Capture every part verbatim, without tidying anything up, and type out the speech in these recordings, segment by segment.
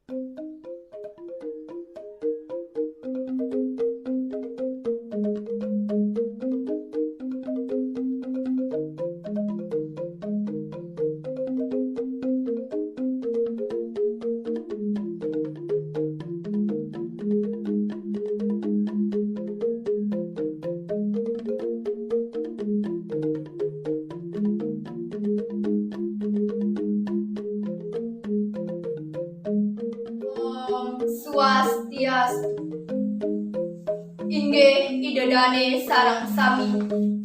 Om Swastiastu. Inggih Ida Dane sareng sami.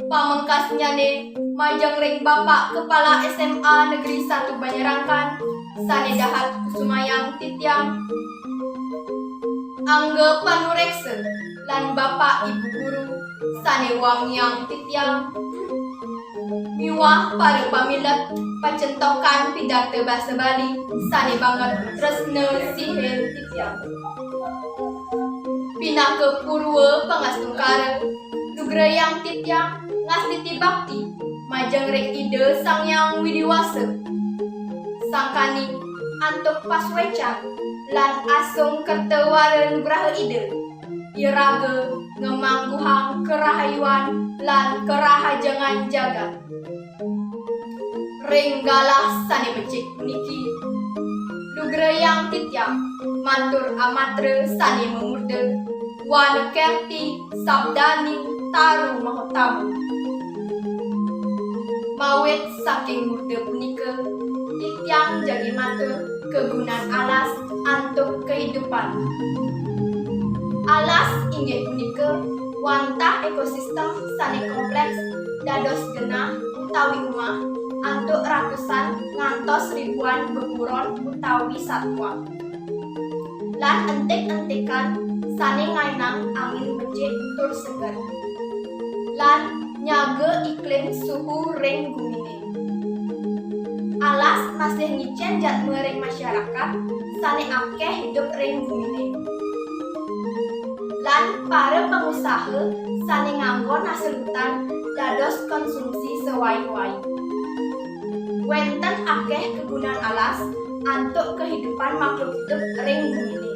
Pamengkasnyane majeng ring Bapak Kepala S M A Negeri Satu Banyarangkan, sane dahat kusumayang titiang. Angga panureksa lan Bapak Ibu Guru sane wangiang titiang. Miwah para pamilet pacentokan pidarta basa Bali sane banget tresna sihin titiang. Pinaka purwa pangastungkara, lugrayang titiang ngastiti bakti majeng ring Ida Sang Hyang Widi Wasa. Sangkaning antuk pasuecan lan asung kerta wara nugraha Ida, iraga ngemangguhang karahayuan lan karahajengan jagat. Ring galah sane becik puniki, lugrayang titiang matur amatra sane mamurda Wana Kerti Sabdaning Taru Mahotama. Mawit saking murda punika, titiang jagi matur kagunan alas antuk kahidupan. Alas inggih punika wantah ekosistem sane kompleks dados genah utawi umah antuk ratusan ngantos ribuan beburon utawi satwa. Lan entik-entikan sane ngaenang angin becik tur seger. Lan nyaga iklim suhu ring gumine. Alas masih ngicen jadma ring masyarakat sane akeh idup ring gumine. Lan para pangusaha sane nganggon hasil hutan dados konsumsi sawai-wai. Wenten akeh kagunan alas antuk kahidupan makhluk idup ring gumine.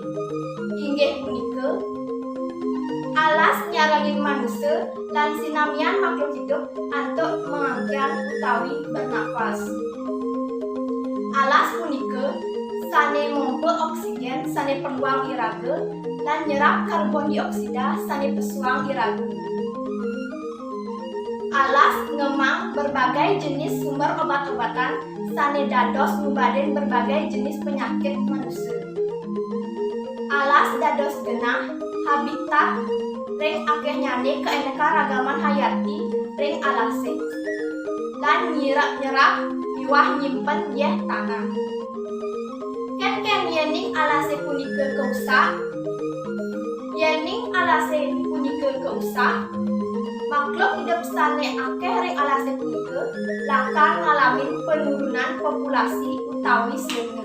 Inggih punika, alas nyarengin manusa lan sinamian makhluk idup antuk mangangkian utawi bernapas. Alas punika sane mompa oksigen sane perluang iraga lan nyerap karbon dioksida sane pesuang iraga. Alas ngemang berbagai jenis sumber obat-obatan sane dados ngubadin berbagai jenis penyakit manusa. Alas dados genah habitat ring akehnyane kaenekaragaman hayati ring alase, lan nyirap-nyerap miwah nyimpen yeh tanah. Kenken yening alase punika kausak? Yening alase punika kausak, makhluk idup sane akeh ring alase punika lakar ngalamin penurunan populasi utawi sirna.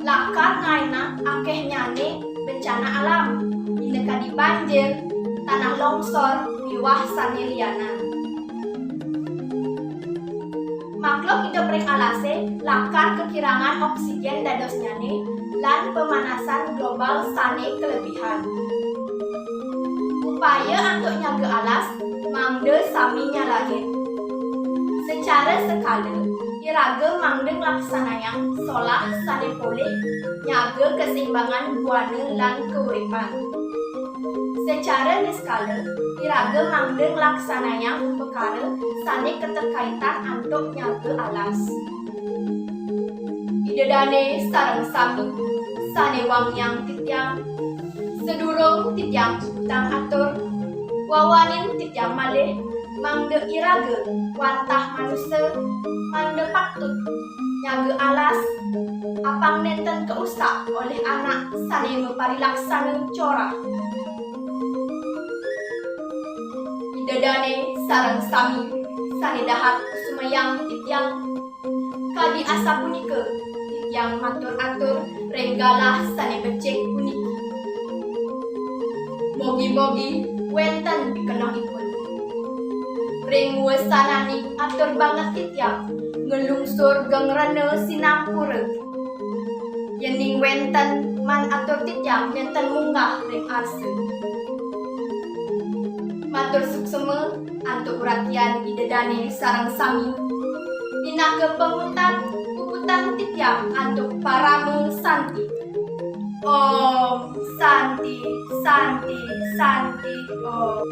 Lakar ngaenang akehnyane bencana alam, minakadi banjir, tanah longsor, miwah sane lianan. Makhluk idup ring alase lakar kakirangan oksigen dadosnyane lan pemanasan global sane kalebihan. Upaya antuk nyaga alas mangda sami nyalahin. Secara sekala, iraga mangda nglaksanayang solah sane polih nyaga kaseimbangan buana lan kauripan. Secara niskala, iraga mangda nglaksanayang upakara sane katerkaitan antuk nyaga alas. Ida dane sareng sami sane wangiang titiang, sadurung titiang puputang atur, wawanin titiang malih mangda iraga wantah manusa mangda patut nyaga alas, apang nenten kausak olih anak sane maparilaksana corah. Ida dane sareng sami sane dahat kusumayang titiang, kadi asapunika titiang matur atur ring galah sane becik puniki. Mogi-mogi wenten pikenohipun. Ring wesananing atur banget titiang nglungsur geng rena sinampura. Yéning wénten man atur titiang nénten munggah ring arsa. Matur suksma antuk perhatian Ida Dané sareng sami. Pinaka pamuput, puputang titiang antuk parama santi. Om Santi, Santi, Santi, Om.